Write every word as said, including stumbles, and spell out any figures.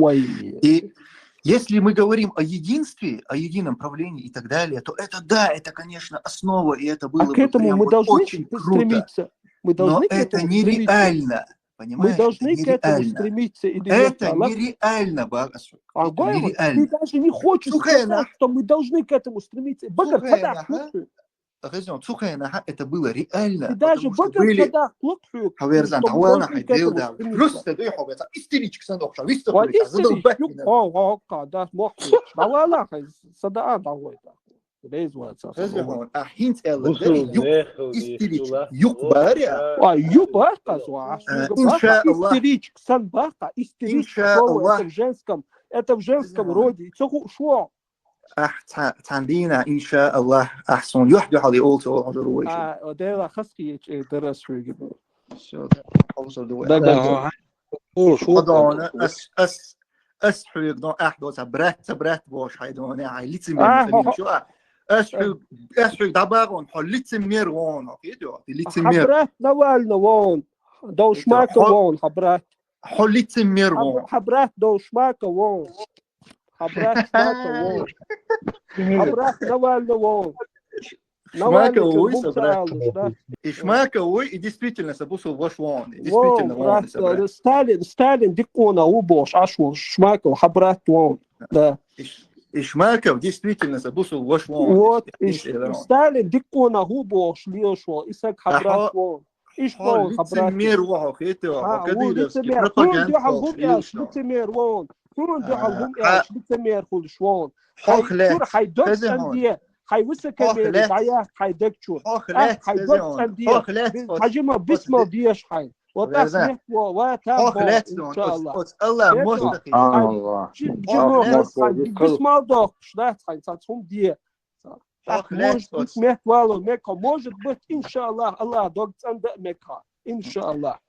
Ой. И если мы говорим о единстве, о едином правлении и так далее, то это да, это, конечно, основа, и это А было к бы этому прям мы вот должны очень круто. Стремиться. Мы Но должны к это этому стремиться. Нереально. Мы Понимаешь? должны Это к этому Нереально. Стремиться или Это нет? Аллах? Нереально, Багасу. А Это Гойл, ты Нереально. Даже не хочешь Слушай, сказать, что мы должны к этому стремиться. Багар, Слушай, когда ага. Хезон, слушай, ага, это было Ты реально. Даже Потому что Багар, были когда плохо, Хаверзан, что мы Тауана должны к этому Хайдеуда. Стремиться. Просто ты хавер, истеричка сан охша, виста Вот хавер, задал истеричка, бэк. О, о, о, да, моху. Давай, сада, давай. Рейзваться. Хезон, а хинц элла, Бусу юк, неху истеричка, исула. юк баря. А, юбаха, зуа. Э, иншаллах. Истеричка, сан баха, истеричка. Иншаллах. Это в женском, это в женском Хезон. Роде. Цоху шо. Ах, ца- цандина, иншаллах. Ахсон, юхь духали олцо, олцо руйши. А, одела хаски, э, дарас хуйги. Всё, олцо дуэ. Да, да, Олцо. да. Хадона, ас, ас, ас хуйг, но, ах, до, са брат, са брат, бош, хайдона, ай, лицемер, А, мусульман, хо- чё, а? Ас хуйг, ас хуйг дабагон, хо лицемер вон, окей, дё, ты лицемер. Хабрат Навальный вон. Долшмака Хо- вон, хабрат. Хо лицемер вон. Хаб- Хабрат Долшмака вон. Хабрат Шмака вон. Хабрат Навальный вон. Шмака, ой, Бум собрать. Саалыш, да. И Шмака, ой, и действительно, са бусу вош вон. И Вон, действительно, вон, брат, э, Сталин, Сталин, дикона убош, аш вон, Шмака, хабрат вон. Да. И Шмаков, действительно, са бусу вош вон. Вот, И и Ш- Сталин, дикона убош, лиош вон, Исаак хабрат вон. Иш вон, хабрат. Лицемер вон, хетё, А, кадыровский лицемер. пропаганда. Хун дюхал гум яш, лицемер вон. Хун дюхал гум яш, лицемер хулш вон. Хохлет. Хай док сандие. Хай высокомерие, Хохлет. Дая, хай дек чур. Хохлет. Хай док сандие. Хохлет. Хажима бисмал диеш хай. Вот так Верзан. Нет, вот, вот, там. Хохлет. Иншаллах. От Аллах, Хетё. может, Аллах. Джим, Джим, Хохлет. Бисмал док, да, хай, сацум дие. Так, Хохлет. Может быть, мет вало мека, может быть, иншаллах, Аллах дог цанда мека. Иншаллах.